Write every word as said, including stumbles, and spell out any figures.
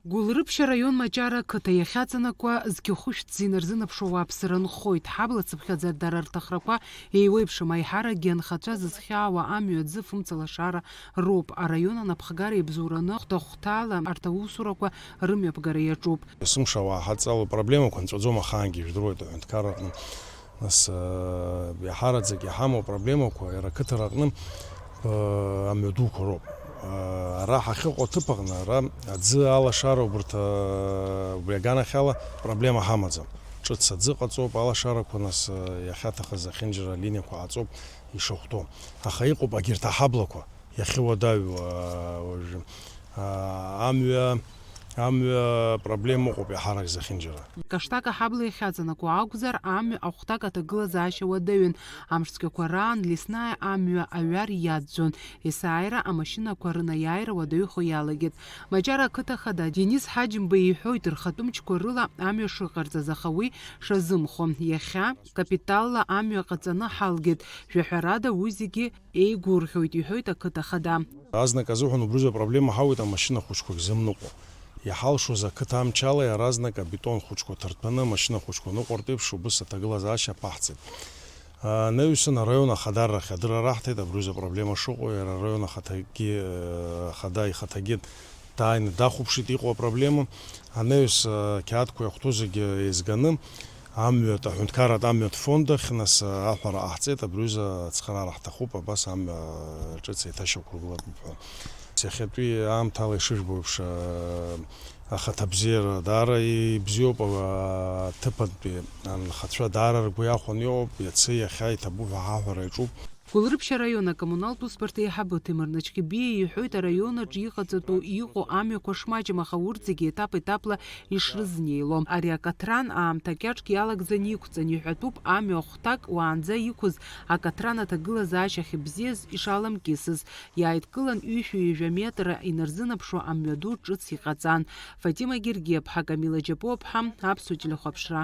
Гәылрыԥшь араион Маҷара ақыҭа иахьаҵанакуа зқьы хәышәтәӡа инарзынаԥшуа ауааԥсыра нхоит. Ҳабла цыԥхьаӡа дара рҭахрақәа еиуеиԥшым, аиҳаракгьы анхацәа зызхьаауа амҩа аӡы фымцалашара роуп. Араион анапхгара ибзоураны хәҭа-хәҭала арҭ аусурақәа рымҩаԥгара иаҿуп. Есымша ауаа ҳадҵало проблемақәа нҵәаӡом ахаангьы, ижәдыруеит аҳәынҭқарра аҟны. Нас, э, иаҳараӡак иҳамоу апроблемақәа иара ақыҭара аҟны, э, амҩа дуқәа роуп. Э, ара ҳахьыҟоу аҭыԥ аҟны, ара аӡы алашара убырҭ, э, убри аганахьала проблема ҳамаӡам. Ҿыц аӡы ҟаҵоуп, алашарақәа нас, э, иахьаҭахыз ахьынџьара алиниақәа ҟаҵоуп ишахәҭоу. Аха иҟоуп агьырҭ аҳаблақәа иахьыуадаҩу, э, уажәы, э, амҩа, амҩа проблема ыҟоуп иаҳарак зехьынџьара. Каштак аҳабла иахьаҵанакуа акәзар, амҩа ахәҭак аҭагылазаашьа уадаҩын. Амш цәгьақәа раан Леснаиа амҩа аҩар иаӡәӡәон. Есааира амашьынақәа рынаиааира уадаҩхо иалагеит. Маҷара ақыҭа хада Денис Ҳаџьымба иҳәоит, рхатәы мчқәа рыла амҩа шыҟарҵаз, аха уи шазымхо. Иахьа капиталла амҩа ҟаҵаны ҳалгеит. Жәаҳәарада уи зегьы еигәырӷьоит, иҳәоит ақыҭа хада. Азнык азыҳәан убрызу апроблема ҳауеит амашьына хәыҷқәагь зымныҟәо. Иҳалшоз ақыҭа амчала иаразнак абетон хәыҷқәа ҭырҭәаны, амашьына хәыҷқәа ныҟәартә еиԥш убыс аҭагылазаашьа аԥаҳҵеит. Анаҩсан араион ахадаррахь адырра раҳҭеит, абрызу апроблема шыҟоу, иара араион ахаҭагьы, ахада ихаҭагьы дааины дахәаԥшит иҟоу апроблема. Анаҩс, ақьаадқәа иахәҭоу зегьы еизганы, амҩатә, аҳәынҭқарратә амҩатә фонд ахь, нас, аҳәара ҟаҳҵеит, абри аҩыза ацхыраара ҳҭахуп, абас амҩа ҿыц еиҭашьақәыргылатәуп ҳәа. Иахьатәи аамҭала ишыжәбо еиԥш, ахаҭабзиара даара ибзиоуп, аҭыԥантәи анхацәа даара ргәы иахәаны иҟоуп, иацы иахьа иҭабуп ҳәа ҳаҳәара иаҿуп. Гәылрыԥшь араион акоммуналтә усбарҭа аиҳабы Ҭемыр Начкьбиа иҳәоит, араион аҿы иҟаҵатәу иҟоу амҩақәа шмаҷым, аха урҭ зегьы етап-етапла ишрызнеило. Ари акаҭран аамҭа кьаҿк иалагӡаны иқәҵан, иҳәатәуп, амҩа хәҭак уаанӡа иқәыз акаҭран аҭагылазаашьа ахьыбзиаз ишаламкьысыз. Иааидкылан ҩышәи ҩажәа метра инарзынаԥшуа амҩаду ҿыц иҟаҵан. Фатима Гергиаԥҳа, Камила Џьапуаԥҳа, Аԥсуа телехәаԥшра.